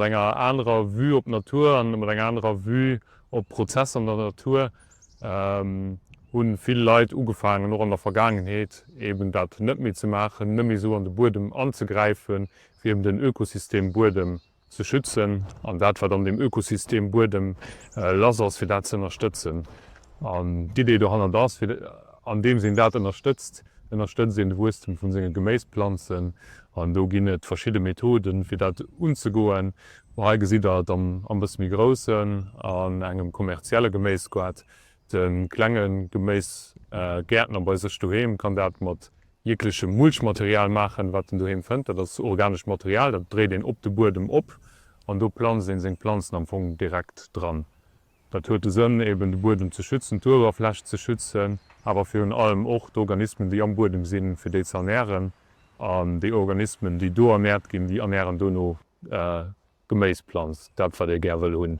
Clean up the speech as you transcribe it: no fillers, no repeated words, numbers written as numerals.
enger anerer Vue op d'Natur an mat enger anerer Vue op Prozesser an der Natur hu vill Leit ugefaangen, och an der Vergaangenheet, eben dat net méi ze maachen, net méi esou an de Buedem anzegräifen, fir eben den Ökosystem Buedem ze schützen an dat, wat an deem Ökosystem Buedem lass ass, fir dat ze ënnerstëtzen. An d'Idee dohannert ass, fir andeems een dat ënnerstëtzt, ënnerstëtzt een de Wuesstem vu senge Geméisplanzen. An do ginn et verschidde Methoden, fir dat unzegoen. Hei gesitt Der et am bësse méi groussen, an engem kommerzielle Geméisgoart. De klenge Geméisgäertner bei sech doheem kann dat mat jeglechem Mulchmaterial maachen, wat en doheem fënnt. Dat ass organescht Material, dat dréit een op de Buedem op an do planzt een seng Planzen am Fong direkt dran. Dat huet de Sënn, eben de Buedem ze schützen, d'Uewerfläch ze schützen, awer virun allem och d'Organismen, déi am Buedem sinn, fir déi ze ernären. An déi Organismen, déi do ernäert ginn, déi ernären dono Geméisplanz, dat wat ee gär wëll hunn.